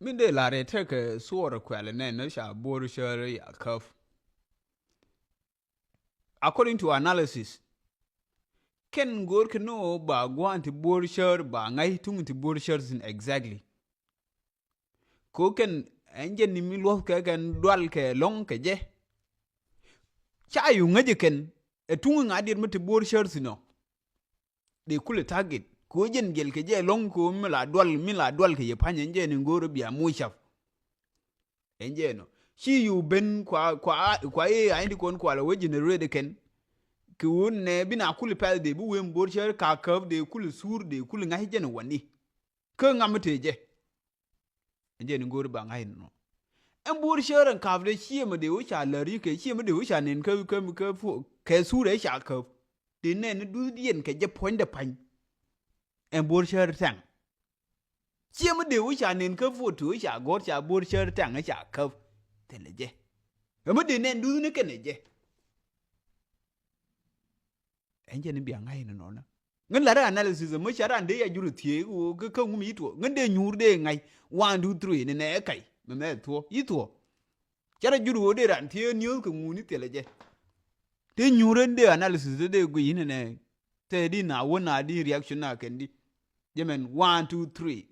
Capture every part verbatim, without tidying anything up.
Min dee lar yɛ tekɛ suɔr kuɛl nɛn ni ca Buɔr Cär ya käp. According to analysis, kɛn go̱o̱r kɛ ni ɣöö ba gua̱a̱n ti Buɔr Cär ba ŋa̱c tuŋ ti Buɔr Cär thi̱n exactly. Kɛ ɣöö kɛn ɛn jɛn ni mi luɔ̱th kɛ kɛn dual kɛ lɔ̱ŋ kɛ jɛ. Ca yu ŋäc kɛn ɛ tuŋ ŋa̱ diet mi ti Buɔr Cär thi̱n ɔ. Dee kulɛ target kɛ ɣöö jɛn jɛl kɛ jɛ lɔ̱ŋ kɛ ɣöö mi la dual, mi la dual kɛ yɛ pa̱ny ɛn jɛn in go̱o̱r bia muc cap. Ɛn jɛn ɔ ci yu ben kua, kua, kua i̱ a in ti kɔn kua la wee generate kɛn. Kɛ ɣöö nɛ bi na kulɛ pɛl dee bi wee mi Buɔr Cär ka käp dee kulɛ sur dee kulɛ ŋa̱c jɛn wani. Kä ŋam mi tëë jɛ. Ɛn jɛn in go̱o̱r ba ŋa̱c nɔ. Ɛn Buɔr Cär ɛn ka̱p dee ciɛ mi dee wä ca lär yi kɛ ciɛ mi dee wä ca nen kä, kä, kä, kɛ sur ɛ ca käp. Dee nɛn ni duth diɛn kɛ jɛ puɔ̱nydɛ pa̱ny. Ɛn Buɔr Cär tɛŋ. Ciɛ mi dee wä ca nen kä photo wä ca gɔ̱r ca Buɔr Cär tɛŋ ca käp. Thilɛ jɛ. Ɛ mi dee nɛn duth ni kɛnɛ jɛ. Ɛn jɛn in bia ŋa̱c ni nɔnä. Ŋän lat analysis mi ca ran dee ya jur thiee kä ŋum yi tuɔ. Ŋän dee nyuur dee ŋa̱c. One, two, three ni nɛ kac. Mɛ mɛ thuɔ yi tuɔ. Ca ra jur ɣöö dee ran thiee news kɛ ŋuni thilɛ jɛ. Tëë nyuur in dee analysis dee guiy in nɛ. Tëë di na wä na di reaction na kɛn di. Jɛ mɛn one, two, three.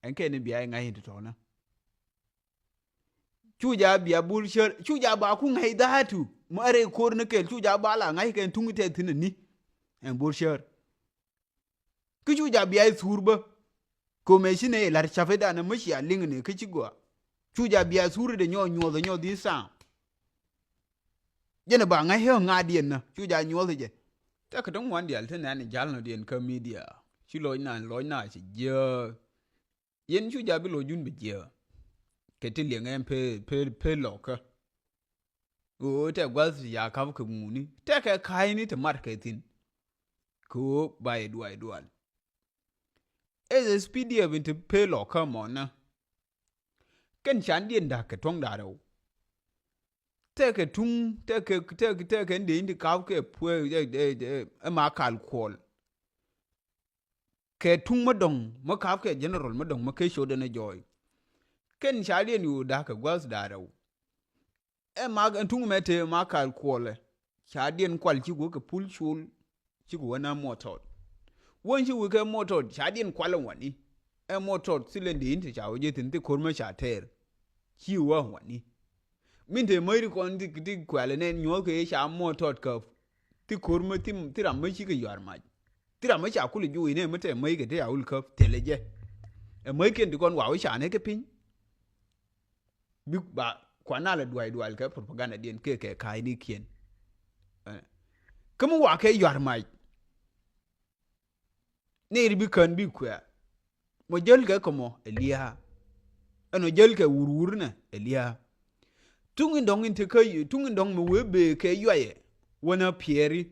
Ɛn kɛn in bia i̱ ŋa̱c in ti tɔ̱nä. Cu ja bia Buɔr Cär, cu ja ba ku ŋa̱c dhaatu. Mɛ rɛy ko̱r ni kɛl, cu ja ba la ŋa̱c kɛn tuŋ tɛth thi̱n ani. Ɛn Buɔr Cär. Kä cu ja bia i̱ thur bä. Ko̱mɛ ci nɛ i̱ la̱r ca̱p i̱ danɛ mi cia liŋ ni kä ci gɔaa. Cu ja bia thur i̱ dee nyɔk nyuɔth nyɔk dhi̱i̱ thaam. Jɛn ɛ ba ŋa̱c i̱ ŋa̱diɛn nä, cu ja nyuɔth i̱ jɛ. Tɛk kɛ ti ŋuan diaal ti nɛn i̱ jal nɔ diɛn kä media. Ci lɔc na, lɔc na ci jiääk. Yɛn cu ja bi lo̱c jun bi jiɛ. Kɛ ti liɛŋ ɛn pe, pe, pe lɔkä. Ɣöö tɛ gua̱th ti ya ka̱p kɛ ŋuni. Tɛ kɛ ka̱cni ti mat kɛ thi̱n. Kɛ ɣöö ba yɛ duay dual. Ɛ S P D F in ti pe lɔkä mɔnä. Kɛn can diɛn da̱k kɛ tuɔ̱ŋ da̱rɛw. Tɛ kɛ tuŋ, tɛ kɛ, tɛ kɛ, tɛ kɛ ndee in ti ka̱p kɛ puɛ, ɛ, ɛ, ɛ, ɛ ma kal kuɔl. Kɛ tuŋ mä dɔ̱ŋ mä ka̱p kɛ general mä dɔ̱ŋ mä kɛ cot ɛn ɛ jɔɔy. Kɛn ca diɛn yu da̱k kɛ gua̱th da̱rɛw. Ɛ ma ɛn tuŋ mɛ te ma kal kuɔlɛ. Ca diɛn kual ci guɔ kɛ pul col. Ci guɔ na mɔtɔt. Wän ci wekɛ mɔtɔt ca diɛn kual ɛn wani. Ɛ mɔtɔt thilɛ ndee in te ca wä jɛ thi̱n thi ko̱r mä ca tɛɛr. Ci wä ɛn wani. Min te mäc ri kɔn ti, ti kuɛl ɛnɛ nyuɔ̱th kɛ ca mɔtɔt käp. Thi ko̱r mä thi, thi ram mä cikɛ yua̱r mac. Thi ram mä ca kulɛ juuc inɛ mä te mäc kɛ te a wul käp thilɛ jɛ. Ɛ mäc kiɛn ti kɔn wa wä ca nɛ kɛ piny. Bi ba kuan na lɛ duay dual kɛ propaganda diɛn kɛ kɛ ka̱a̱cnikiɛn. Ɛ. Kä mi wa kɛ yua̱r mac. Nɛy ti bi kän bi kuɛ̈ɛ̈. Mɔ jäl kɛ kɛ mɔ ɛ lia̱a̱. Ɛn ɔ jäl kɛ wur wur nɛ ɛ lia̱a̱. Tuŋ in dɔ̱ŋ in te kä, tuŋ in dɔ̱ŋ mi wee bee kɛ yuayɛ. Wänä piɛɛri.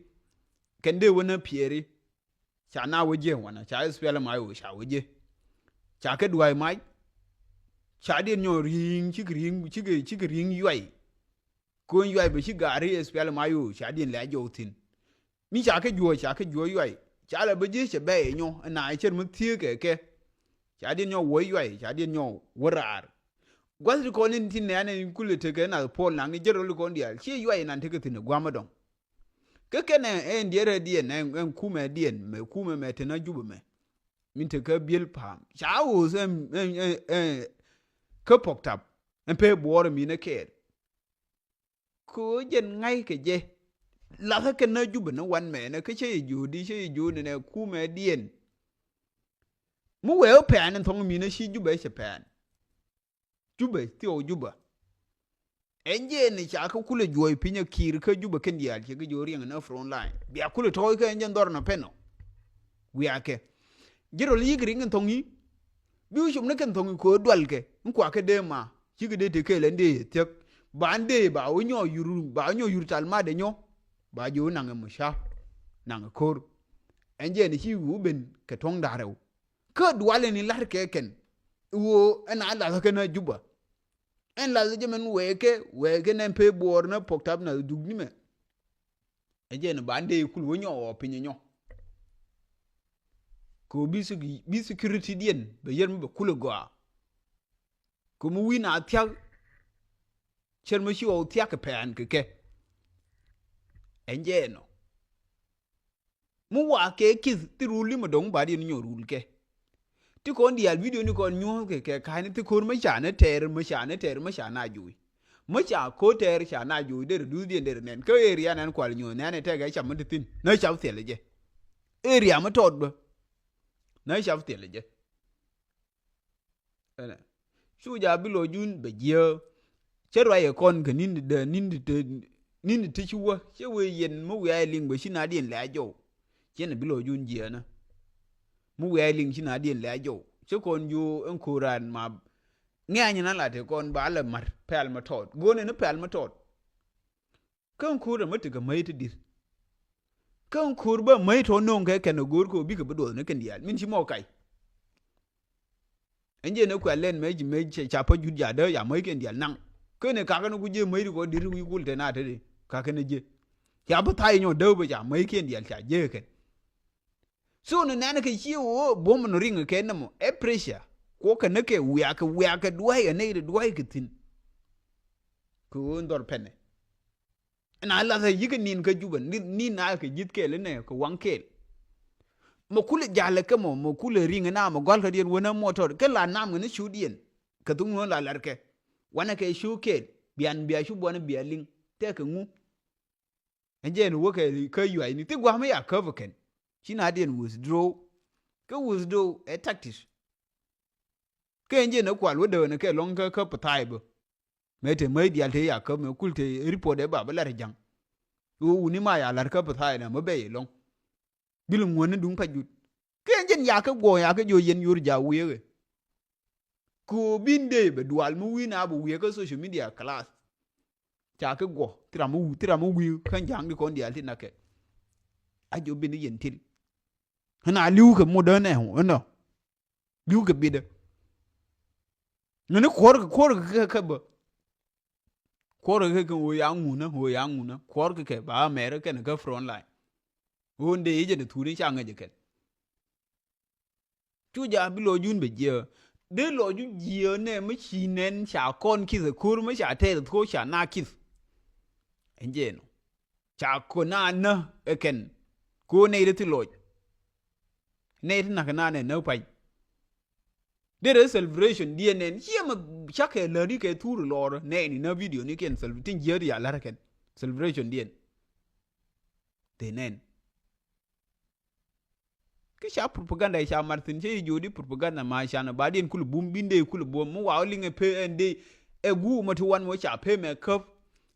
Kɛn dee wänä piɛɛri. Ca na wä jiɛ wanɛ ca S P L M I O ca wä jiɛ. Ca kɛ duay mac. Ca diɛn nyɔ ri̱i̱ŋ cikɛ ri̱i̱ŋ cikɛ cikɛ ri̱i̱ŋ yuay. Ko̱ny yuay bɛ ci gaari S P L M I O ca diɛn lɛ jɔw thi̱n. Mi ca kɛ juɔ̱ɔ̱c ca kɛ juɔ̱ɔ̱c yuay ca lɛ bä ji̱ cɛ bɛy nyɔ ɛn na cär mi thiee kɛ kɛ. Ca diɛn nyɔ wuɔ̱c yuay ca diɛn nyɔ wä raar. Gua̱th ti kɔn in ti nɛɛn in kulɛ tekɛ nath puɔl naŋ ni jɛr rol ti kɔn diaal ci yuay nan tekɛ thi̱n ɛ gua̱a̱m ɛ dɔ̱ŋ. Kä kɛnɛ ɛn diɛɛr ɛ diɛn ɛn kumɛ diɛn mɛ kumɛ mɛ te na Jubɛ mɛ. Min te kä biël pa̱a̱m ca ɣööth ɛn ɛn ɛn kä pɔk tap ɛn pee buɔɔr ɛ min ɛ kɛɛl. Kɛ ɣöö jɛn ŋa̱ckɛ jɛ lathä kɛn na Jubɛ ni wan mɛnɛ kä cä yɛ jiöödi cä yɛ jiöödi nɛ kumɛ diɛn. Mi wee wä pɛn in thɔŋ min ɛ ci Jubɛ cɛ pɛn. Jubɛ thiɔw Jubɛ. Ɛn jɛ ni ca kä kulɛ juɔ̱ɔ̱c piny a kiir kä Jubɛ kɛn diaal cɛ kä jiɔ riɛŋ ni front line bia kulɛ tɔɔc kä ɛn jɛ dhɔr nɔ pɛn ɔ. Wiakɛ ji̱ rɔl yi̱k riŋ in thɔŋ i̱ bi wä com ni kɛn thɔŋ i̱ ko̱o̱r dualkɛ in kuakä dee ma cikɛ dee te kɛɛl ɛn dee yɛ thiäk. Ba ɛn dee ba wä nyɔ yur ba wä nyɔ yur tal madɛ nyɔ. Ba jiɔ naŋ ɛ muca naŋ ɛ ko̱r. Ɛn jɛ ni ci wä ben kɛ tuɔ̱ŋ da̱rɛw. Kä dualɛ ni la̱r kɛ kɛn ɣöö ɛn a la̱thä kɛn a Jubɛ. Ɛn la̱thä jɛ mɛn wɛɛkɛ wɛɛkɛ nɛn pee buɔɔr nä pɔk tap na duk ni mɛ. Ɛ jɛ ni ba ndee kul wä nyɔ ɣɔɔ piny nyɔ. Kɛ ɣöö bi sec-, bi security diɛn bɛ yɛr mi bɛ kulɛ gɔaa. Kɛ mi wi̱i̱ na thia̱k cɛr mi ci ɣɔw thia̱k kɛ pɛn kɛ kɛ. Ɛn jɛ ɛnɔ. Mi wa kɛ kith ti rul li mɛ dɔ̱ŋ ba diɛn nyɔ rul kɛ. Ti kɔn diaal video ni kɔn nyuɔ̱th kɛ kɛ ka̱n ti ko̱r mi ca ni tɛɛr mi ca ni tɛɛr mi ca na jo̱o̱c. Mi ca ko̱r tɛɛr ca na jo̱o̱c derɛ duth diɛn derɛ nɛn kä area nɛn kual nyuɔ̱th nɛn ɛ tɛkɛ ca mi ti thi̱n nä cap thiɛl jɛ. Area mi tɔt bä nä cap thiɛl jɛ. Ɛnɛ. Cu ja bi lɔ jun bɛ jiɛ. Cɛ ruac ɛ kɔn kɛ ni̱n di dee, ni̱n di te, ni̱n di te ci wä. Cɛ wee yɛn mi wiaa liŋ bɛ ci na diɛn lɛ a jɔw. Cɛ ni bi lɔ jun jiɛ nä. Mi wiaa liŋ ci na diɛn lɛ a jɔw. Cɛ kɔn ju ɛn ko̱ran ma. Ŋɛ̈ny na la te kɔn ba lɛ mar pɛl ma tɔt. Go̱o̱nɛ ni pɛl ma tɔt. Kä ɛn ko̱r ɛmɛ tekɛ mäc ti di̱t. Kä ɛn ko̱r bä mäc tɔ no̱o̱ŋ kɛ kɛn ɛ go̱o̱r kɛ ɣöö bikɛ bi duɔth ni kɛn diaal min ci mɔ kac. Ɛn jɛ ni kuɛ lɛn mäc ji̱ mäc ca, ca pä jut ja̱ dee ya mäc kɛn diaal naŋ. Kä ni kakä ni ku ji̱ mäc ti kɔ di̱t wi̱i̱ kul te na te di kakä ni ji̱. Ca bi tha̱a̱c nyɔ dee bä ca mäc kɛn diaal ca ji̱ kɛn. So ni nɛn kɛ ci ɣöö buɔ̱m ni riŋ kɛ nɛmɔ ɛ pressure. Kuɔ kɛ ni kɛ wiakɛ wiakɛ dua̱a̱c ɛ nɛy ti dua̱a̱c kɛ thi̱n. Kɛ ɣöö in dhɔr pɛnɛ. Na lathɛ yikɛ nin kä Jubɛ, nin, nin na kɛ ji̱th kɛɛl inɛ kɛ waŋ kɛɛl. Mɛ kulɛ jalɛ kɛ mɔ, mɛ kulɛ riŋ ina mɛ gɔ̱a̱l kä diɛn wänä mɔtɔr kɛ la nam ŋä ni cu diɛn. Kɛ thuk ŋuɔ̱n la la̱rkɛ wanɛ kɛ cu kɛɛl bian bia cu buɔ̱n bia liŋ tɛkɛ ŋu. Ɛn jɛ ni wäkɛ kä yuac ni thi gua̱a̱m ya käp kɛn ci na diɛn withdraw. Kä withdraw ɛ tactic. Kä ɛn jɛ ni kual wä däk ni kɛ lɔ̱ŋ kä kä pɛ tha̱a̱c bä. Mëë te mäc diaal te ya käp mëë kul te report ɛ ba bä lar ja̱ŋ. Ɣöö wuni ma ya lar käp pɛ tha̱a̱c na mä bɛy ilɔ̱ŋ. Bil ŋuäni duŋ pa jut. Kɛ ɛn jɛn ya kɛ guɔ ya kɛ jiɔ yɛn yor ja wiee kɛ. Kɛ ɣöö bin dee bɛ dual mi wi̱i̱ na bɛ wiee kä social media class. Ca kɛ guɔ thi ram mi wi̱i̱, thi ram mi wi̱i̱ kä ja̱ŋ di kɔn diaal ti nakɛ. A jiɔ bin di yɛn til. Ɣän a li̱w kɛ mut däänɛ ɣän ɔ. Li̱w kɛ bitdä. Ŋäni kuɔ̱rkɛ, kuɔ̱rkɛ kɛ kɛ bä. Kuɔ̱rkɛ kɛ kɛ ɣöö ya ŋunä, ɣöö ya ŋunä. Kuɔ̱rkɛ kɛ ba mɛr kɛn kä front line. Ɣöö dee jɛ dee thuri ca ŋäc kɛn. Cu ja bi lɔ jun bɛ jiɛ. Dee lɔ jun jiɛ nɛ mi ci nɛn ca kɔn kith ɛ ko̱r mi ca tɛɛth ko̱r ca na kith. Ɛn jɛ nɔ. Ca kɔn na nä ɛ kɛn. Ko̱r nɛy dee thi lɔc. Nɛy ti nak na nɛ nä pay. Derɛ celebration diɛ nɛn ciɛ mɛ cakɛ läri kɛ thur lɔr nɛn inä video ni kɛn celebration tin jiɛ ri ya lär kɛn celebration diɛn. Te nɛn. Kä ca propaganda ca mat thi̱n cä yi jiöödi propaganda ma canɛ ba diɛn kulɛ bum bin dee kulɛ buɔ̱m mi wa wä liŋɛ pee ɛn dee ɛ guumä ti wan mɔ ca pee mɛ käp.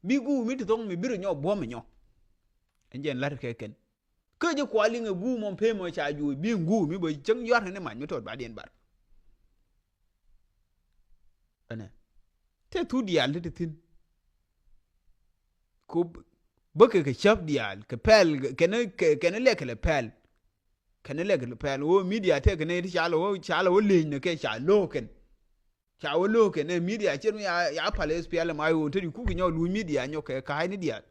Bi guumi ti thɔŋ mi bi rɔ nyɔ buɔ̱m ɛ nyɔ. Ɛn jɛn la̱t kɛ kɛn. Kä ji̱ kuali ŋɛ guum ɔm pem ɔ ca juɔc bi ŋ guum mi bä cäŋ yuar ni mac mi tɔt ba diɛn bar. Ɛnɛ. Te thu diaal ti ti thi̱n. Ko bä kɛ kɛ cäp diaal kɛ pɛl kɛn kɛn lɛk kɛ lɛ pɛl. Kɛn lɛk kɛ lɛ pɛl wä media te kɛn ti ca lɛ wä ca lɛ wä leny nɛ kɛ ca lo̱o̱k kɛn. Ca wä lo̱o̱k kɛn ɛ media cier mi ya, ya pal S P L M I O te di kuk kɛ nyɔk luny media nyɔk kɛ ka̱a̱cni diaal.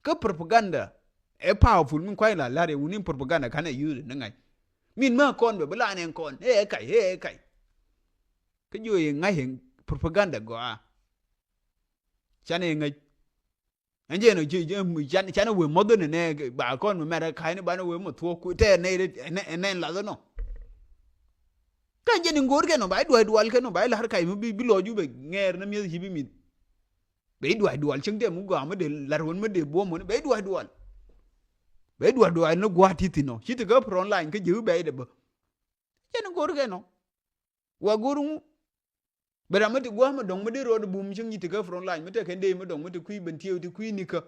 Kä propaganda ɛ powerful min kua̱c la la̱r yɛ wuni propaganda kanɛ use ni ŋa̱c. Min mä kɔn bɛ bi la nɛn kɔn ɛ ɛ kac ɛ ɛ kac. Kä jiɔ yɛ ŋa̱c yɛ propaganda gɔaa. Canɛ yɛ ŋäc. Ɛn jɛ nɔ ci, ci, can, canɛ wee mɔth ni nɛ ba kɔn mi mɛrɛ ka̱cni banɛ wee mɔ thuɔ̱k ku tɛ nɛ, nɛ, nɛ lath nɔ. Kä ɛn jɛ ni ŋo̱o̱r kɛ nɔ ba i̱ dua̱c dual kɛ nɔ ba i̱ la̱r ka̱c mi bi, bi lɔc ju bɛ ŋɛɛr ni mi̱eth ci bi mi̱th. Bɛ i̱ dua̱c dual cieŋ tɛ mi gɔaa mi dee la̱r wän mi dee buɔ̱m wän bɛ i̱ dua̱c dual. Bɛ i̱ dua̱c dual ni gua̱a̱t ti thi̱n nɔ ci ti kä front line kä ji̱ bɛ i̱ dee bä. Jɛ ni ŋo̱o̱r kɛ nɔ. Wa go̱r ŋu. Bɛ ram mi ti gua̱a̱m mi dɔ̱ŋ mi dee rɔɔd bum cieŋ nyi ti kä front line mi te kɛn dee mi dɔ̱ŋ mi ti kui̱ ben tieu ti kui̱ ni kä.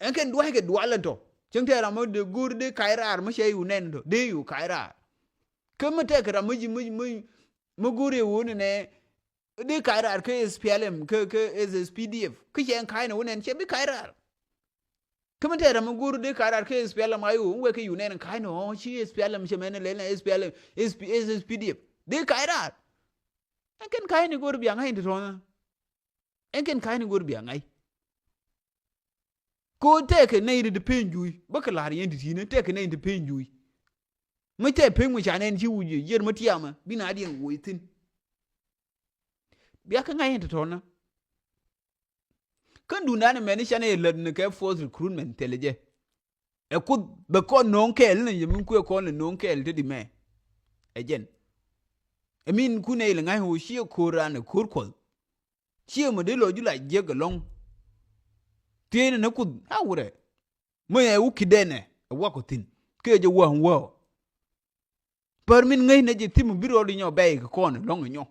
Ɛn kɛn dua̱ckɛ dual ɛn tɔ cieŋ tɛɛr ram mi dee go̱r dee kac raar mi cɛ yu nɛn tɔ dee yu kac raar. Kä mi tɛk ram mi ji̱ mi mi mi go̱r yɛ ɣöö ni nɛ dee kac raar kä S P L M kä kä S S P D F kä cɛ ɛn ka̱a̱c ni wä nɛn cɛ bi kac raar. Kä mi tɛɛr ram mi go̱o̱r dee ka̱a̱c raar kä S P L M I O wek kɛ yu nɛn ka̱a̱c ni ɣɔ̱ ci S P L M cɛ mɛn lɛl nɛ S P L M, S P, S S P D F dee ka̱a̱c raar. Ɛn kɛn ka̱a̱c ni go̱o̱r bia ŋa̱c in ti tɔ̱ɔ̱n. Ɛn kɛn ka̱a̱c ni go̱o̱r bia ŋa̱c. Ko tɛɛkɛ nɛy ti ti peny juuc bä kɛ la̱r yɛn ti ti̱i̱n tɛɛkɛ nɛy ti peny juuc. Mi tɛ pek mi ca nɛn ci wi̱c yier mi tiamɛ bi na diɛn woc thi̱n. Bia kä ŋa̱c in tɔ̱tɔ̱nä. Kä duundan mɛn i̱ canɛ yɛ lät ni kɛ force recruitment thilɛ jɛ. Ɛ Kuoth bɛ kɔn no̱o̱ŋ kɛɛl ni yɛ min kuɛ kɔn lɛ no̱o̱ŋ kɛɛl te di mɛ. Ɛ jɛn. Ɛ min kun ɛ ilɛ ŋa̱c ɣöö ciɛ ko̱r ran ɛ ko̱r Kuɔth. Ciɛ mɛ dee lɔ ju la jiɛk ɛlɔ̱ŋ. Thiecnɛ ni Kuoth a wurɛ. Mɛ ɛ wä kidɛnɛ ɛ wakɔ thi̱n kɛ jɛ wäŋ wäɔ. Pär min ŋäcnɛ jɛ thim bi rɔɔd inyɔ bɛy kɛ kɔn lɔ̱ŋ inyɔ.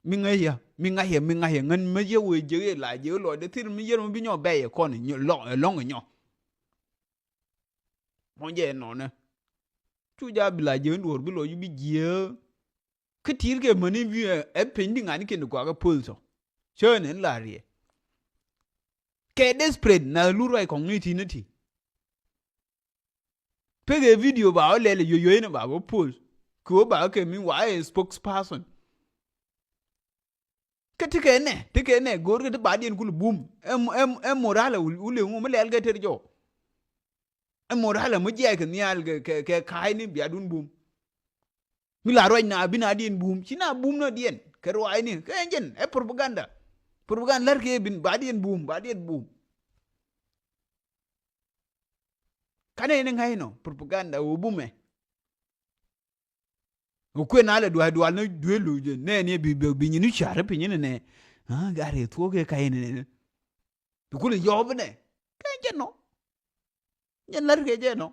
Mi ŋäc ya mi ŋa̱c ya mi ŋa̱c ya ŋän mä yɛ wee jek iɛ la jek iɛ lɔcdɛ thil mi yɛr mi bi nyɔ bɛy kɛ kɔn lɔ̱ŋ inyɔ. Mɔ jɛ nɔnɛ cu ja bi la jek in duɔ̱ɔ̱r bi lɔc bi jiee. Kä ti̱i̱r kɛ mäni bi ɛ piny di ŋa̱ni kin di kuakä poth tɔ. Cä nɛn la riɛ kɛ desperate na lur ruac kɔŋ ni ti ni ti. Pekɛ video ba wä lɛl yoyoy ni ba wä post. Kɛ wä ba wä kɛ mi wa ɛ spokesperson. Kä ti kɛ nɛ ti kɛ nɛ go̱o̱r kɛ ti ba diɛn kul bum. Ɛm ɛm ɛm moral ɛ wul ɛ ŋu mi lɛl kɛ ter jɔ. Ɛm moral ɛ mi jiɛk kɛ nhial kɛ kɛ kɛ ka̱a̱cni bia dun bum. Mi la ruac na bi na diɛn bum ci na bum nɔ diɛn kɛ ruaacni kɛ ɛn jɛn ɛ propaganda. Propaganda lär kɛ bin ba diɛn bum ba diɛn bum. Kanɛ ni ŋa̱c nɔ propaganda wä bumɛ. Wä kuën alɛ dual dual ni duel lu jɛ nɛ ni bi bi bi nyi ni car piny ni nɛ. Gari thuɔk kɛ ka̱c ni nɛ. Bi kul yɔp nɛ kɛ jɛ nɔ. Nyɛ lär kɛ jɛ nɔ.